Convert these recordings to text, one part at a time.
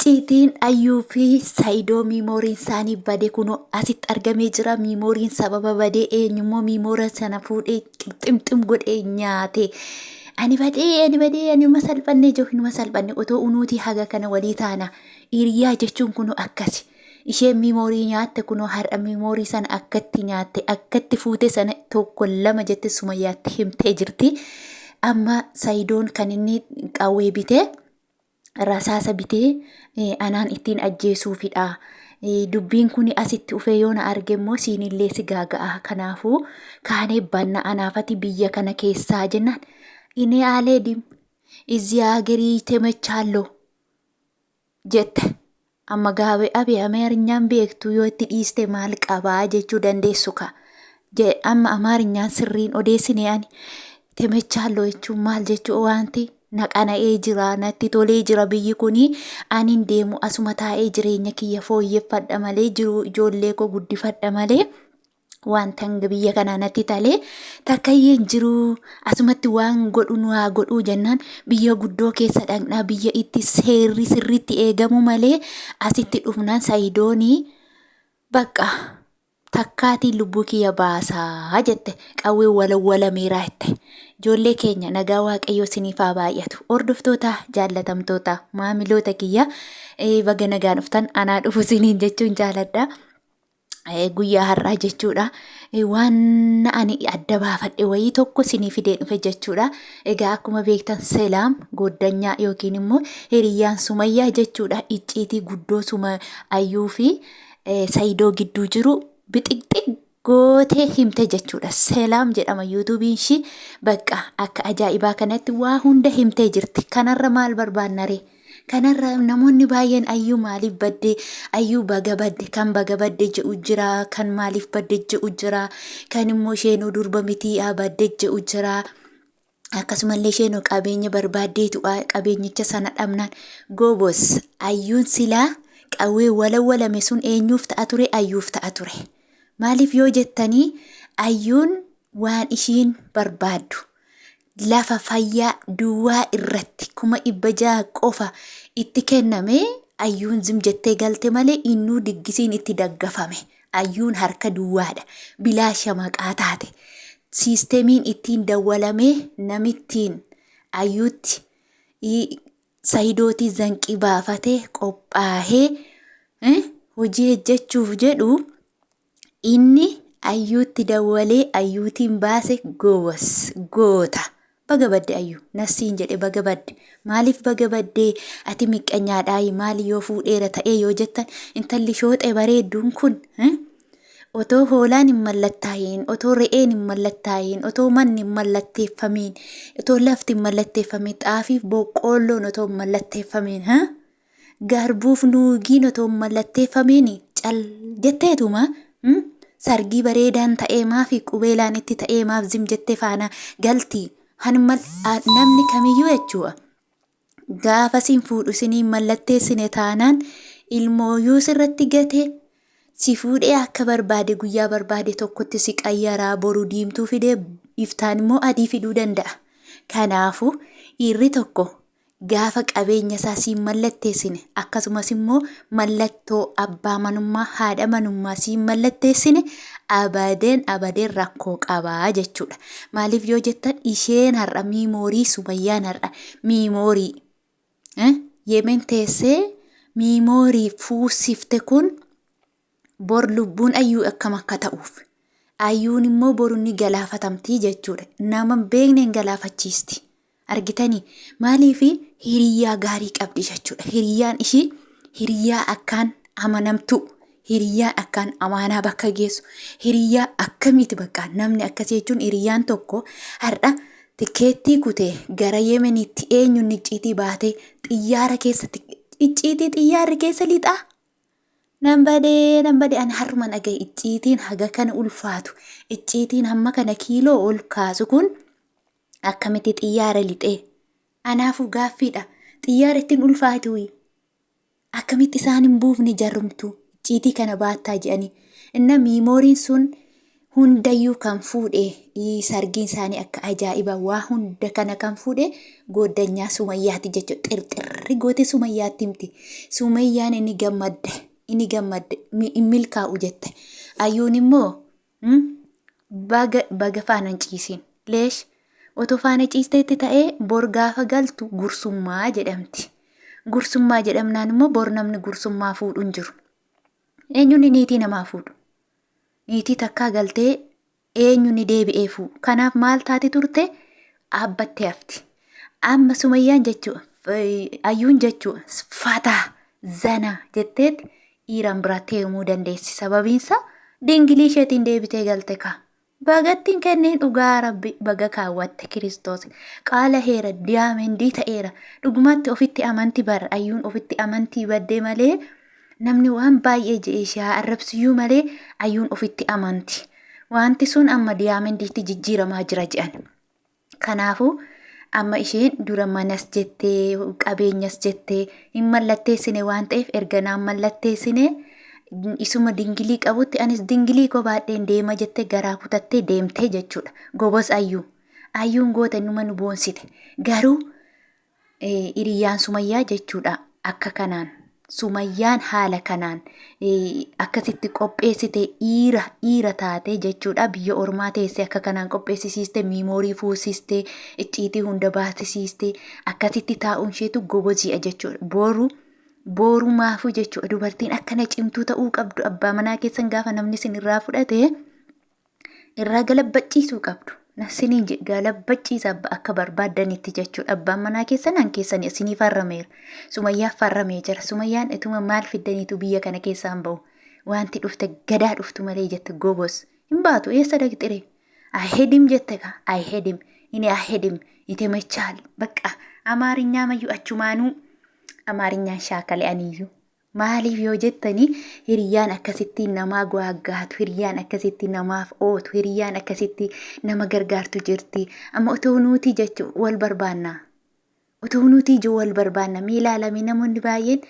Icciitiin Ayyuu fi Saidoo miimooriin isaanii bade kunoo asitti argamee jira. Miimooriin sababa badee eenyummoo miimoora sana fuudhee qixximxim godhee nyaate. Ani badee ani badee ani numa salphanne jiru numa salphanne otoo unuutii haga kana walii taana. Hiriyaa jechuun kunoo akkasi. Isheen miimoorii nyaatte kunoo har'a miimoorii sana akkatti nyaatte akkatti fuute sana tokko lama jette Sumayyaatti himtee jirti. Amma Saidoon kan inni qawwee bitee rasaasa bitee anaan ittiin ajjeesuufidha. Dubbiin kun asitti ufee yoo na arge immoo siinillee si gaaga'a. Kanaafuu kaanee banna anaafati biyya kana keessaa jennaan. Inni aalee dim izzi agerii temechaallo jette. Amma gaabe abi amaarinyaan beektu yoo itti dhiiste maal qabaa jechuu dandeessu ka. Amma amaarinyaan sirriin odeessine ani temechaallo jechuun maal jechuu wanti na qana'ee jira natti tolee jira biyyi kuni ani hin deemu asuma taa'ee jireenya kiyya fooyyeffadha malee jiruu ijoollee koo guddifadha malee wanta hanga biyya kanaa natti talee takkayyee hin jiru asumatti waan godhu nu haa godhuu jennaan biyya guddoo keessa dhaqnaa biyya itti seerri sirriitti eegamu malee asitti dhufnaan sayidoonii bakka takkaatiin lubbuu kiyya baasaa jette qawwee walawwalameeraa jette. Ijoollee keenya nagaa waaqayyoo isiniif haa baay'atu. Hordoftoota jaallatamtoota maamiloota kiyya baga nagaan dhuftan anaa dhufu isiniin jechuun jaaladha. Guyyaa har'aa jechuudha. Waan ani adda baafadhe wayii tokko isinii fidee dhufe jechuudha. Egaa akkuma beektan Selaam gooddanyaa yookiin immoo hiriyyaan Sumayyaa jechuudha. Icciitii guddoo Suma Ayyuu fi Sayidoo gidduu jiru bixiqxiq gootee himte jechuudha. Selaam jedhama yuutuubiin ishii bakka akka ajaa'ibaa kanatti waa hunda himtee jirti. Kanarra maal barbaanna ree? Kanarra namoonni baay'een ayyuu maaliif badde ayyuu baga badde kan baga badde jedhu jira kan maaliif badde jedhu jira kan immoo isheenuu durba mitii badde jedhu jira. Akkasumallee isheenuu qabeenya barbaaddeetu qabeenyicha sana dhabnaan goobos ayyuun silaa qawwee walawwalame sun eenyuuf ta'a ture ayyuuf ta'a ture. Maaliif yoo jettanii ayyuun waan ishiin barbaaddu lafa fayyaa duwwaa irratti 600,000 qofa itti kenname ayyuun zim jettee galte malee innuu diggisiin itti daggafame. Ayyuun harka duwwaadha. Bilaasha maqaa taate. Siistemiin ittiin dawwalamee namittiin ayyuutti sayidootii zanqii baafatee qophaahee hojii hojjechuuf jedhu Inni Ayyuutti dawwalee Ayyuutiin baase gobos goota. Baga badde Ayyuu nassiin jedhe baga badde. Maaliif baga baddee ati miqqanyaadhaayi maali yoo fuudheera ta'ee yoo jettan intalli shooxee bareedduun kun otoo hoolaan hin mallattaa'iin otoo re'een hin mallattaa'iin otoo manni hin mallatteeffamiin otoo lafti hin mallatteeffamiin xaafiif boqqoolloon otoo hin mallatteeffamiin Garbuuf nuugiin otoo hin mallatteeffamiin cal jetteetuma sargii bareedaan ta'ee maafi qubeelaan itti ta'ee maaf zim jettee faana galti. Hanuma namni kamiyyuu jechuudha. Gaafa sin fuudhu siniin mallatteessine taanaan ilmooyyuu sirratti gate si fuudhee akka barbaade guyyaa barbaade tokkotti si qayyaraa boru diimtuu fidee iftaan immoo adii fiduu danda'a. Kanaafuu dhiirri tokko gaafa qabeenya isaa siin mallatteessine akkasumas immoo mallattoo abbaa manummaa haadha manummaa siin mallatteessine abadeen abadeen rakkoo qabaa jechuudha. Maaliif yoo jettan isheen har'a miimoorii sumayyaan har'a miimoorii yemen teessee miimoorii fuusifte kun bor lubbuun ayyuu akkam akka ta'uuf ayyuun immoo boru ni galaafatamtii jechuudha. Nama hin beekneen galaafachiisti. Argitanii maaliif hiriyyaa gaarii qabdi jechuudha. Hiriyyaan ishii hiriyyaa akkaan amanamtuu, hiriyyaa akkaan amaanaa bakka geessu, hiriyyaa akkamiiti bakka namni akkasii jechuun hiriyyaan tokko har'a tikeettii kutee gara Yemeniitti eenyuun icciitii baatee xiyyaara keessatti icciitii xiyyaarri keessa lixaa. Nan badee nan badee ani har'uma dhagaye icciitiin haga kana ulfaatu icciitiin hamma kana kiiloo ol kaasu kun akkamitti xiyyaara lixee anaafuu gaaffiidha xiyyaara ittiin ulfaatuuyi akkamitti isaan hin buufne jarrumtu icciitii kana baattaa jedhanii inna miimooriin sun Hundayyuu kan fuudhe sargiin isaanii akka ajaa'iba waa hunda kana kan fuudhe gooddanyaa Sumayyaati jechuudha. Xirxirri goote Sumayyaatti himti. Sumayyaan inni gammadde inni gammadde hin milkaa'u jette. Ayyuun immoo baga baga faana hin ciisin. Leesh otoo faana ciisteetti ta'ee bor gaafa galtu gursummaa jedhamti. Gursummaa jedhamnaan immoo bor namni gursummaa fuudhu hin jiru. Eenyuun niitii namaa fuudhu? Niitii takkaa galtee eenyu ni deebi'ee fuudhu? Kanaaf maal taati turte? Dhaabbattee hafti. Amma Sumayyaan jechuu ayyuun jechuu fataa zana jetteet dhiiraan biraatti heerumuu dandeessi. Sababiinsa dingilii isheetiin deebitee galte kaa. Bagatti hin kenniin dhugaa rabbi baga kaawwatte kiristoos qaala heera diyaamendii ta'eera dhugumatti ofitti amanti bar ayyuun ofitti amantii baddee malee namni waan baay'ee je'ee ishee haa arrabsiyyuu malee ayyuun ofitti amanti wanti sun amma diyaamendiitti jijjiiramaa jira je'an kanaafuu amma isheen dura manas jettee qabeenyas jettee hin mallatteessine waan ta'eef erga naan mallatteessine isuma dingilii qabutti anis dingilii koo baadheen deema jettee garaa kutattee deemtee jechuudha. Gobos ayyuu. Ayyuun goota numa nu boonsite. Garuu hiriyyaan Sumayyaa jechuudha akka kanaan Sumayyaan haala kanaan akkasitti qopheessite dhiira dhiira taate jechuudha biyya ormaa teessee akka kanaan qopheessisiiste miimoorii fuusiste icciitii hunda baasisiiste akkasitti taa'uun isheetu goboziidha jechuudha boru boru maafuu jechuudha dubartiin akkana cimtuu ta'uu qabdu abbaa manaa keessan gaafa namni isin irraa fudhate irraa galabbachiisuu qabdu. Siniin jedhe galabbachiisa akka barbaaddanitti jechuudha. Abbaan manaa keessan an keessan isinii farrameera. Sumayyaaf farramee jira. Sumayyaan ituma maal fiddaniitu biyya kana keessaan ba'u. Wanti dhufte gadaa dhuftu malee jette gobos. Hin baatu eessa dhaqxire? Ahedim jette ka ahedim inni ahedim itemechaal bakka amaarinyaa mayyuu achumaanuu amaarinyaan shaakale aniyyuu. Maaliif yoo jettani hiriyyaan akkasitti namaa go'aggaatu, hiriyyaan akkasitti namaaf ootu, hiriyyaan akkasitti nama gargaartu jirti. Amma otoo nuutii jechu wal barbaanna. Otoo nuutii ijoo wal barbaanna. Mee ilaalame namoonni baay'een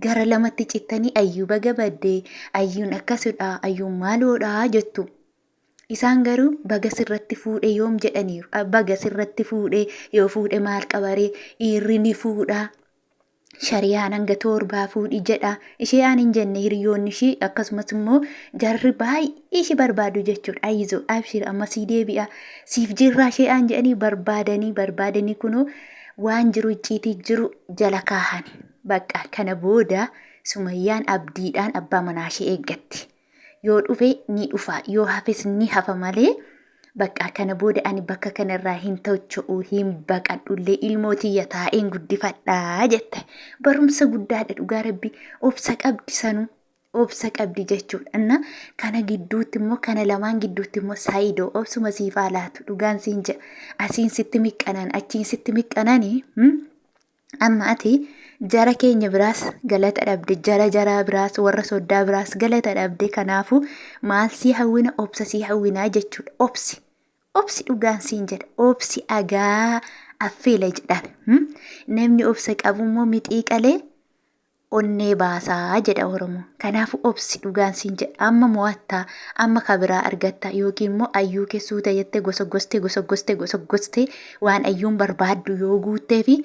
gara lamatti cittanii ayyuu baga baddee, ayyuun akkasidha, ayyuun maaloodha jettu. Isaan garuu baga sirratti fuudhe yoom jedhaniiru. Baga sirratti fuudhe yoo fuudhe maal qabaree dhiirri ni fuudha. Shariyaan hanga toorbaa fuudhi jedha. Ishee aan hin jenne hiriyoonni ishii akkasumas immoo jarri baay'ee ishee barbaadu jechuudha. Ayizoo abshir amma sii deebi'a siif jirraa ishee aan jedhanii barbaadanii barbaadanii kunoo waan jiru icciitii jiru jala kaahani. Bakka kana booda Sumayyaan abdiidhaan abbaa manaa ishee eeggatti. Yoo dhufe ni dhufa, yoo hafes ni hafa malee bakka kana booda ani bakka kanarraa hin tocho'u, hin baqadhullee ilmoo tiyya taa'een guddifadha jette. Barumsa guddaadha dhugaa rabbi obsa qabdi sanuu. Obsa qabdi jechuudha. Inna kana gidduutti immoo kana lamaan gidduutti immoo saayidoo obsuma siif haa laatu dhugaan siin jedha. Asiin sitti miqqanan achiin sitti miqqananii. Amma ati jara keenya biraas galata dhabde, jara jaraa biraas, warra soddaa biraas galata dhabde. Kanaafuu maal sii hawwina obsa sii hawwinaa jechuudha. Obsi. Obsi dhugaan siin jedha. Obsi agaa affeela jedhan. Namni obsa qabu immoo mixii qalee onnee baasaa jedha Oromoon. Kanaafuu obsi dhugaan siin jedha. Amma mo'attaa, amma kabiraa argatta yookiin immoo ayyuu kee suuta jettee gosoggostee gosoggostee gosoggostee waan ayyuun barbaaddu yoo guuttee fi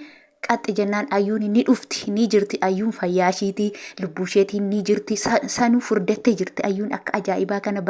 qaxxi jennaan ayyuun ni dhufti ni jirti ayyuun fayyaa ishiitii lubbuu isheetiin ni jirti sanuu furdattee jirti ayyuun akka ajaa'ibaa kana.